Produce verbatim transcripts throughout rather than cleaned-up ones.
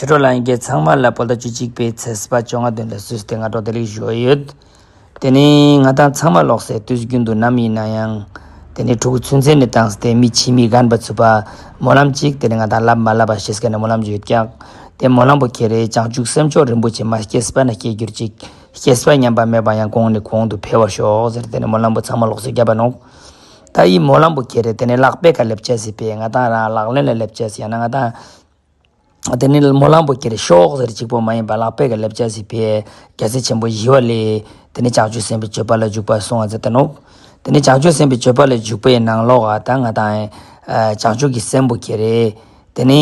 ཆོས་གྲོགས་ལྷན་རྒྱས་ཚང་མ་ལ་བོད་ཟླ་བཅུ་གཅིག་པའི་ཚེས་པ་བཅོ་ལྔ་དོན་ལ་སུས་ཏེ་སྔ་དྲོ་བདེ་ལེགས་ཞུ་ཡོད། དེ་ནི་ང་དང་ཚང་མ་ལོག་སེ་དུས་རྒྱུན་དུ་ནམ་ཡིན་ན་ཡང་དེ་ནི་ཕྲུ་གུ་ཚུན་ཚོད་ནས་བཏང་སྟེ་མི་ཕྱི་མི་རྒན་པ་ཚུག་པ་སྨོན་ལམ་ཅིག་དེ་ནི་ང་དང་ལབ་མ་ལབ་པ་ཤེས་མཁན་ནི་སྨོན་ལམ་ཅིག་ཡོད་ཀྱག། དེ་སྨོན་ལམ་པོ་ཁྱེར་རེ་བྱང་ཆུབ་སེམས་མཆོག་རིན་པོ་ཆེ་མ་སྐྱེས་པ་ན་སྐྱེ་འགྱུར་ཅིག། སྐྱེས་པ་ཉམས་པ་མེད་པ་ཡང་གོང་ནས་གོང་དུ་འཕེལ་བར་ཤོག་ཟེར་དེ་ནི་སྨོན་ལམ་པོ་ཚང་མ་ལོག་སེ་བརྒྱབ་པ་ནོག། ད་ཡི་སྨོན་ལམ་པོ་ཁྱེར་རེ་དེ་ནི་ལག་པའི་ཀ་ལེབ་ཅེས་སི་ཕིའ་ང་དང་རང་ལག་ལེན་ལ་ལེབ་ཅེས་སི་ཡང་ན་ང་དང་དེ་ནི་སྨོན་ལམ་པོ་ཁྱེར་རེ་ཤོག་ཟེར་གཅིག་པོ་མ་ཡིན་པ་ལག་པའི་ཀ་ལེབ་ཅེས་སི་ཕིའ་རྒྱལ་སྲས་ཆེན་པོ་ཞི་བ་ལྷས་དེ་ནི་བྱང་ཆུབ་སེམས་དཔའི་སྤྱོད་པ་ལ་འཇུག་པ་གསུང་བ་མཛད་དེ་ནོག། དེ་ནི་བྱང་ཆུབ་སེམས་དཔའི་སྤྱོད་པ་ལ་འཇུག་པའི་ནང་ལོགས་ཨ་ད་ང་དང་ཨ་བྱང་ཆུབ་ཀྱི་སེམས་པོ་ཁྱེར་རེ་དེ་ནི་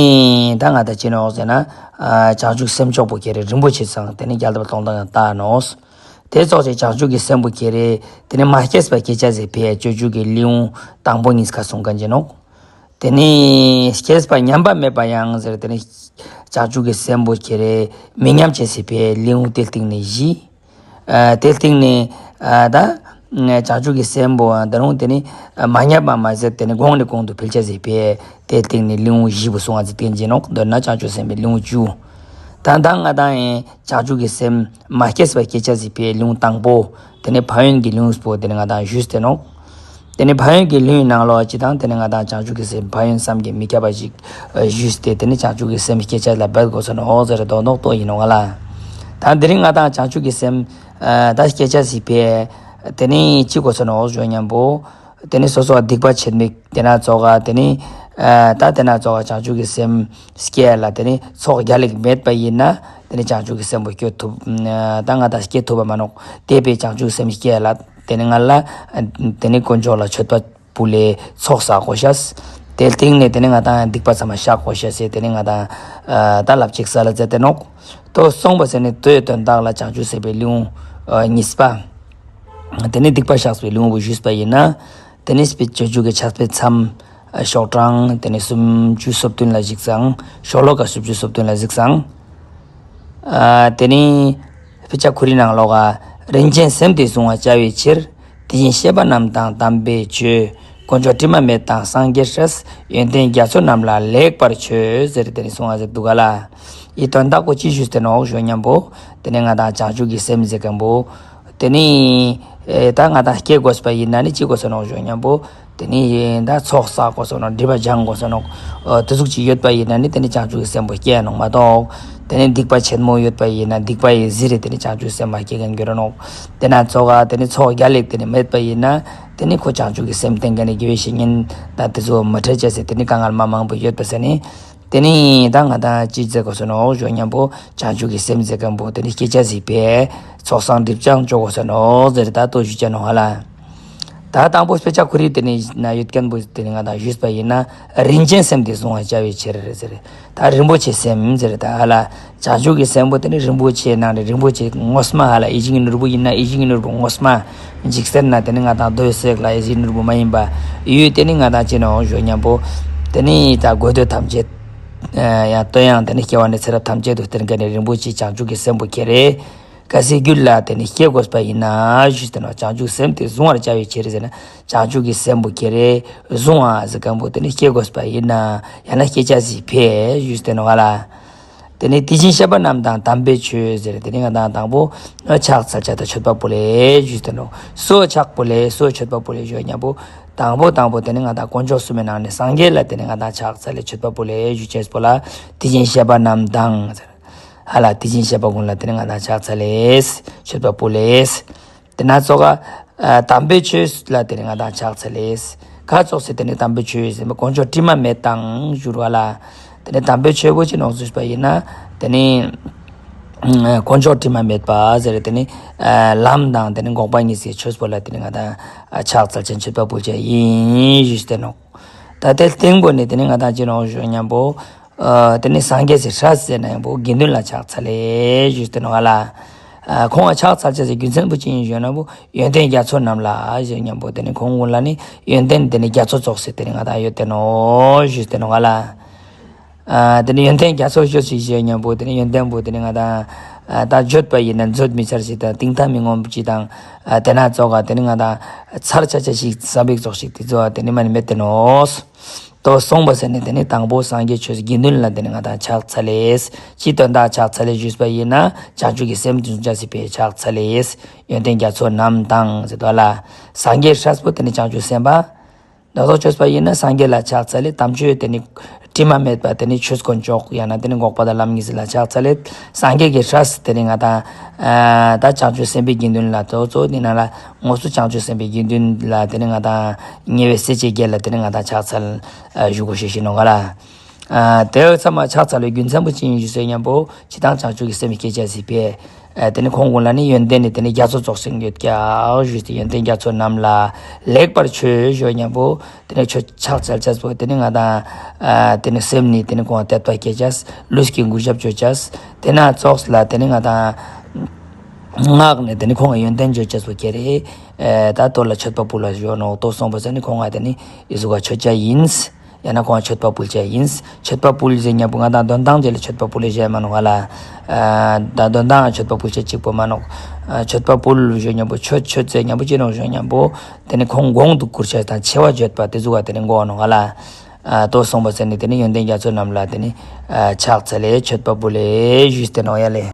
ད་ང་དང་ཅི་ནོག་ཟེར་ན་ཨ་བྱང་ཆུབ་སེམས་མཆོག་པོ་ཁྱེར་རེ་རིན་པོ་ཆེ་ཚང་དེ་ནི་རྒྱལ་ཐབས་སྟོང་དང་ཡང་དག་ནོག། དེ་ཙོགས་ཅིག་བྱང་ཆུབ་ཀྱི་སེམས་པོ་ཁྱེར་རེ་དེ་ནི་མ་སྐྱེས་པ་སྐྱེ་ཅེས་སི་ཕིའ་སྤྱོད་འཇུག་གི་ལེའུ་དང་པོ་གཉིས་ཀ་གསུང་མཁན་ཅིག་ནོག། དེ་ནི་སྐྱེས་པ་ཉམས་པ་མེད་པ་ཡང་ཟེར་དེ་ནི་བྱང་ཆུབ་ཀྱི་སེམས་པོ་ཁྱེར་རེ་མི་ཉམས་ཅེས་སི་ཕིའ་ལེའུ་དེ་སྟིང་ནི་བཞི། ཨ་དེ་སྟིང་ནི་ཨ་ད་བྱང་ཆུབ་ཀྱི་སེམས་པོ་ད་རུང་དེ་ནི་ཨ་མ་ཉམས་པ་མ་ཟད་དེ་ནི་གོང་ནས་གོང་དུ་འཕེལ་ཅེས་སི་ཕིའ་དེ་སྟིང་ནི་ལེའུ་བཞི་པོ་གསུང་བ་མཛད་མཁན་ཅིག་ནོག། མདོར་ན་བྱང་ཆུབ་སེམས་དཔའི་ལེའུ་བཅུ། ད་ད་ང་དང་ཡང་བྱང་ཆུབ་ཀྱི་སེམས་མ་སྐྱེས་པ་སྐྱེ་ཅེས་སི་ཕིའ་ལེའུ་དང་པོ་དེ་ནི་ཕན་ཡོན་གྱི་ལེའུ་པོ་དེ་ནི་ང་དང་ཞུས་ཏེ་ནོག། དེ་ནི་ཕན་ཡོན་གྱི་ལེའུའི་ནང་ལོགས་ཅིག་དང་དེ་ནི་ང་དང་བྱང་ཆུབ་ཀྱི་སེམས་ཕན་ཡོན་བསམ་གྱིས་མི་ཁྱབ་པ་ཞིག་ཞུས་ཏེ་དེ་ནི་བྱང་ཆུབ་ཀྱི་སེམས་སྐྱེ་ཅེས་ལ་འབད་དགོས་ས་ནོག་ཟེར་དོན་ནོག་ཏོ་ཡིན་ནོག་ལ། ད་དེ་རིང་ང་དང་བྱང་ཆུབ་ཀྱི་སེམས་ཨ་ད་སྐྱེ་ཅེས་སི་ཕིའ་དེ་ནི་ཅི་དགོས་ས་ནོག་ཞུ་ཉམ་པོ། དེ་ནི་སོ་སོ་སྡིག་པ་ཆེན་མོ་དེ་ན་ཙོགས་དེ་ནི་ཨ་ད་དེ་ན་ཙོགས་བྱང་ཆུབ་ཀྱི་སེམས་སྐྱེ་ལ་དེ་ནི་ཚོགས་རྒྱལ་ལ་མེད་པ་ཡིན་ན་དེ་ནི་བྱང་ཆུབ་ཀྱི་སེམས་པོ་སྐྱེ་ཐུབ་ཨ་ད་ང་དང་སྐྱེ་ཐུབ་པ་མ་ནོག། དེ་བས་བྱང་ཆུབ་སེམས་སྐྱེ་ལ་དེ་ནི་ང་ལ་དེ་ནི་དཀོན་མཆོག་ལ་མཆོད་པ་ཕུལ་ལེ་ཚོགས་བསགས་དགོས་ཤེས། དེ་སྟིང་ནས་དེ་ནི་ང་དང་སྡིག་པ་ཚང་མ་བཤགས་དགོས་ཤེས་ཟེར་དེ་ནི་ང་དང་ཨ་ད་ལབ་ཅིག་ས་ལ་མཛད་དེ་ནོག། ཏོ་གསུངས་པ་ཟེར་ནི་དོའི་དོན་དག་ལ་བྱང་ཆུབ་སེམས་དཔའི་ལེའུ་ཨ་གཉིས་པ། དེ་ནི་སྡིག་པ་བཤགས་པའི་ལེའུ་བོ་ཞུས་པ་ཡིན་ན། དེ་ནི་སྤྱོད་འཇུག་གི་ཕྱག་དཔེ་མཚམས་ཨ་ཤོག་གྲངས་དེ་ནི་སུམ་ཅུ་སོ་བདུན་ལ་གཟིགས་སང་ཤོ་ལོ་ཀ་སུམ་ཅུ་སོ་བདུན་ལ་གཟིགས་སང་། ཨ་དེ་ནི་དཔེ་ཆ་ཁོ་རའི་ནང་ལོགས་ཀ་རིན་ཆེན་སེམས་དེ་གཟུང་བར་བྱ་བའི་ཕྱིར། དེ་བཞིན་གཤེགས་པ་རྣམས་དང་དམ་པའི་ཆོས། དཀོན་མཆོག་དྲི་མ་མེད་དང་སངས་རྒྱས་སྲས། ཡོན་ཏན་རྒྱ་མཚོ་རྣམས་ལ་ལེགས་པར་མཆོད། ཟེར་དེ་ནི་གསུངས་པ་ཟེར་འདུག་ག་ལ། ཡི་དོན་དག་པོ་ཅི་ཞུས་ཏེ་ནོག་ཞུ་ཉམ་པོ། དེ་ནི་ང་དང་བྱང་ཆུབ་ཀྱི་སེམས་ཟེར་མཁན་པོ། དེ་ནི་ཨེ་ད་ང་དང་སྐྱེ་དགོས་པ་ཡིན་ན་ནི་ཅི་དགོས་ས་ནོག་ཞུ་ཉམ་པོ། དེ་ནི་ད་ཚོགས་བསགས་དགོས་ས་ནོག། སྒྲིབ་པ་སྦྱང་དགོས་ས་ནོག། ཨ་དེ་ཟུག་ཅིག་ཡོད་པ་ཡིན་ན་ནི་དེ་ནི་བྱང་ཆུབ་ཀྱི་སེམས་པོ་སྐྱེ་ནོག་མ་གཏོགས། དེ་ནི་སྡིག་པ་ཆེན་མོ་ཡོད་པ་ཡིན་ན་སྡིག་པ་ཡི་གཟིར་རེ་དེ་ནི་བྱང་ཆུབ་སེམས་མ་སྐྱེ་མཁན་འགྱུར་ར་ནོག། དེ་ན་ཙོགས་དེ་ནི་ཚོགས་རྒྱལ་ལ་དེ་ནི་མེད་པ་ཡིན་ན་དེ་ནི་ཁོ་བྱང་ཆུབ་ཀྱི་སེམས་བསྟེན་མཁན་ནི་དགེ་བའི་བཤེས་གཉེན་དང་དེ་ཚོ་མ་འཕྲད་ཅེས་ཟེར་དེ་ནི་དཀའ་ངལ་མ་མང་པོ་ཡོད་པ་ཟེར་ནི། དེ་ནི་ད་ང་དང་ཅི་མཛད་དགོས་ས་ནོག་ཞུ་ཉམ་པོ། བྱང་ཆུབ་ཀྱི་སེམས་ཟེར་མཁན་པོ་དེ་ནི་སྐྱེ་ཅེས་སི་ཕིའ་ཚོགས་བསགས་སྒྲིབ་སྦྱང་ཅོ་དགོས་ས་ནོག་ཟེར་ད་ལྟོས་ཞུ་ཅེས་ནོག་ཧ་ལ། ད་དང་པོ་དཔེ་ཆ་ཁོ་རའི་དེ་ནི་ན་ཡོད་མཁན་པོ་དེ་ནི་ང་དང་ཞུས་པ་ཡིན་ན་རིན་ཆེན་སེམས་དེ་གཟུང་བར་བྱ་བའི་ཕྱིར་ཟེར། ད་རིན་པོ་ཆེ་སེམས་ཟེར་ད་ཧ་ལ། བྱང་ཆུབ་ཀྱི་སེམས་པོ་དེ་ནི་རིན་པོ་ཆེ་ནང་ནས་རིན་པོ་ཆེ་ངོ་མ་ཧ་ལ། ཡིད་བཞིན་གྱི་ནོར་བུ་ཡིན་ན་ཡིད་བཞིན་གྱི་ནོར་བུ་ངོ་མ། འཇིག་རྟེན་ན་དེ་ནི་ང་དང་རྡོ་ཡི་སེག་ལ་ཡིད་བཞིན་གྱི་ནོར་བུ་མ་ཡིན་པ་ཡོད། དེ་ནི་ང་དང་ཅི་ནོག་ཞུ་ཉམ་པོ། དེ་ནི་ད་དགོས་འདོད་ཐམས་ཅད་ཡང་དོན་ཡང་དེ་ནི་སྐྱེ་བ་ནས་ཚེ་རབས་ཐམས་ཅད་དུ་བསྟེན་མཁན་ནི་རིན་པོ་ཆེ་བྱང་ཆུབ་ཀྱི་སེམས་པོ་ཁྱེར་རེ། གལ་སྲིད་རྒྱུད་ལ་དེ་ནི་སྐྱེ་དགོས་པ་ཡིན་ན་ཞུས་ཏེ་ནོག། བྱང་ཆུབ་སེམས་དེ་གཟུང་བར་བྱ་བའི་ཕྱིར་ཟེར་ན་བྱང་ཆུབ་ཀྱི་སེམས་པོ་ཁྱེར་རེ་གཟུང་བ་ཟེར་མཁན་པོ་དེ་ནི་སྐྱེ་དགོས་པ་ཡིན་ན་ཡང་ན་སྐྱེ་ཅེས་སི་ཕིའ་ཞུས་ཏེ་ནོག་ཧ་ལ། དེ་ནི་དེ་བཞིན་གཤེགས་པ་རྣམས་དང་དམ་པའི་ཆོས་ཟེར་དེ་ནི་ང་དང་དང་པོ་ཕྱག་འཚལ་ཅེས་དང་མཆོད་པ་ཕུལ་ལེ་ཞུས་ཏེ་ནོག། སུའ་ཕྱག་ཕུལ་ལེ་སུའ་མཆོད་པ་ཕུལ་ལེ་ཞུ་ཉམ་པོ། དང་པོ་དང་པོ་དེ་ནི་ང་དང་དཀོན་མཆོག་གསུམ་མི་ནང་ནས་སངས་རྒྱས་ལ་དེ་ནི་ང་དང་ཕྱག་འཚལ་ལེ་མཆོད་པ་ཕུལ་ལེ་ཞུ་ཅེས་པོ་ལ་དེ་བཞིན་གཤེགས་པ་རྣམས་དང་ཟེར། ཧ་ལ་དེ་བཞིན་གཤེགས་པ་ཀུན་ལ་དེ་ནི་ང་དང་ཕྱག་འཚལ་ལེ་མཆོད་པ་ཕུལ་ལེ། དེ་ན་ཙོགས་ཨ་དམ་པའི་ཆོས་ལ་དེ་ནི་ང་དང་ཕྱག་འཚལ་ལེ། ག་ཙོགས་སེ་དེ་ནི་དམ་པའི་ཆོས་ཟེར་མི་དཀོན་མཆོག་དྲི་མ་མེད་དང་ཞུ་བ་ལ། དེ་ནི་དམ་པའི་ཆོས་པོ་ཅི་ནོག་ཞུས་པ་ཡིན་ན། དེ་ནི་དཀོན་མཆོག་དྲི་མ་མེད་པ་ཟེར་དེ་ནི་ལམ་དང་དེ་ནི་འགོག་པ་གཉིས་སི་ཆོས་པོ་ལ་དེ་ནི་ང་དང་ཕྱག་འཚལ་ཅེས་མཆོད་པ་ཕུལ་ཅེས་ཡིན་ཞུས་ཏེ་ནོག། ད་དེ་སྟེང་པོ་ནི་དེ་ནི་ང་དང་ཅི་ནོག་ཞུ་ཉམ་པོ། ཨ་དེ་ནི་སངས་རྒྱས་སི་སྲས་ཟེར་ན་ཡང་པོ་དགེ་འདུན་ལ་ཕྱག་འཚལ་ལེ་ཞུས་ཏེ་ནོག་ཧ་ལ། ཨ་ཁོང་ལ་ཕྱག་འཚལ་ཅེས་སི་རྒྱུ་མཚན་པོ་ཅི་ཡིན་ཞུ་ན་པོ་ཡོན་ཏན་རྒྱ་མཚོ་རྣམས་ལ་ཞུ་ཉམ་པོ་དེ་ནི་ཁོང་ཀུན་ལ་ནི་ཡོན་ཏན་དེ་ནི་རྒྱ་མཚོ་ཙོགས་སེ་དེ་ནི་ང་དང་ཡོད་དེ་ནོག་ཞུས་ཏེ་ནོག་ཧ་ལ། ཨ་དེ་ནི་ཡོན་ཏན་རྒྱ་མཚོ་ཞུ་ཅེས་ཞུ་ཉམ་པོ་དེ་ནི་ཡོན་ཏན་པོ་དེ་ནི་ང་དང་ཨ་ད་བརྗོད་པ་ཡིན་ན་བརྗོད་མི་ཚར་ཅིག་དང་གཏིང་མཐའ་མི་ངོམས་ཅིག་དང་ཨ་དེ་ན་ཙོགས་དེ་ནི་ང་དང་ཚར་ཆ་ཆ་ཞིག་བསམ་པའི་ཙོགས་ཤིག་དེ་ཙོགས་དེ་ནི་མ་ནི་མེད་དེ་ནོག། དོ་སོང་པ་ཟེར་ནི་དེ་ནི་དང་པོ་སངས་རྒྱས་ཆོས་དགེ་འདུན་ལ་དེ་ནི་ང་དང་ཕྱག་འཚལ་ལེ། ཅི་དོན་དག་ཕྱག་འཚལ་ལེ་ཞུས་པ་ཡིན་ན་བྱང་ཆུབ་ཀྱི་སེམས་བྱུང་ཅེས་སི་ཕིའ་ཕྱག་འཚལ་ལེ། ཡོན་ཏན་རྒྱ་མཚོ་རྣམས་དང་ཟེར་དོ་ལ། སངས་རྒྱས་སྲས་པོ་དེ་ནི་བྱང་ཆུབ་སེམས་དཔའ། དོ་སོང་ཅོས་པ་ཡིན་ན་སངས་རྒྱས་ལ་ཕྱག་འཚལ་ལེ། དམ་ཆོས་དེ་ནི་དྲི་མ་མེད་པ་དེ་ནི་ཆོས་དཀོན་མཆོག་ཡང་ན་དེ་ནི་འགོག་པ་དང་ལམ་གཉིས་ལ་ཕྱག་འཚལ་ལེ། སངས་རྒྱས་ཀྱི་སྲས་དེ་ནི་ང་དང་ད་བྱང་ཆུབ་སེམས་དཔའི་དགེ་འདུན་ལ་དོ་ཚོ་ནི་ན་ལ་དངོས་སུ་བྱང་ཆུབ་སེམས་དཔའི་དགེ་འདུན་ལ་དེ་ནི་ང་དང་ཉེ་བའི་སྲས་བཅས་བརྒྱད་ལ་དེ་ནི་ང་དང་ཕྱག་འཚལ་ཞུ་དགོས་ཤེས་ཤིག་ནོག་ག་ལ། དེ་ཚང་མ་ཕྱག་འཚལ་བའི་རྒྱུ་མཚན་པོ་ཅི་ཡིན་ཞུས་ཟེར་ཉམ་པོ་ཅི་དང་བྱང་ཆུབ་ཀྱི་སེམས་སྐྱེ་ཅེས་སི་ཕིའ། དེ་ནི་ཁོང་ཀུན་ལ་ནི་ཡོན་ཏན་ནི་དེ་ནི་རྒྱ་མཚོ་ཚོགས་ཤིང་ཡོད་ཀྱག་ཞུས་ཏེ་ཡོན་ཏན་རྒྱ་མཚོ་རྣམས་ལ་ལེགས་པར་མཆོད་ཞུ་ཉམ་པོ་དེ་ནི་ཆོས་ཕྱག་འཚལ་ཅེས་པོ་དེ་ནི་ང་དང་དེ་ནི་སེམས་ནི་དེ་ནི་ཁོང་དད་པ་སྐྱེ་ཅེས། ལུས་ཀྱི་གུས་ཞབས་ཅོ་ཅེས། དེ་ན་ཚོགས་ལ་དེ་ནི་ང་དང་ངག་ནི་དེ་ནི་ཁོང་ཡོན་ཏན་ཅོ་ཅེས་པོ་ཁྱེར་རེ། ད་དོ་ལ་མཆོད་པ་ཕུལ་ལ་ཞུ་ནོག། དོ་སོང་པ་ཟེར་ནི་ཁོང་ང་དེ་ནི་ཨི་ཟུག་ག་མཆོད་ཅེས་ཡིན། ཡང་ན་ཁོང་མཆོད་པ་ཕུལ་ཅེས་ཡིན། མཆོད་པ་ཕུལ་ཟེར་ཉམ་པོ་ང་དང་དོན་དང་ཅིག་ལ་མཆོད་པ་ཕུལ་ལེ་ཞེས་མ་ནོག་ག་ལ། ད་དོན་དང་མཆོད་པ་ཕུལ་ཅེས་གཅིག་པོ་མ་ནོག། མཆོད་པ་ཕུལ་ཞུ་ཉམ་པོ་མཆོད་མཆོད་ཟེར་ཉམ་པོ་ཅི་ནོག་ཞུ་ཉམ་པོ་དེ་ནི་ཁོང་གོང་དུ་བཀུར་ཅེས་དང་ཆེ་བ་བརྗོད་པ་དེ་ཟུག་ག་དེ་ནི་གོ་ནོག་ག་ལ། དོ་སོང་པ་ཟེར་ནི་དེ་ནི་ཡོན་ཏན་རྒྱ་མཚོ་རྣམས་ལ་དེ་ནི་ཕྱག་འཚལ་ལེ་མཆོད་པ་ཕུལ་ལེ་ཞུས་ཏེ་ནོག་ཡ་ལེ།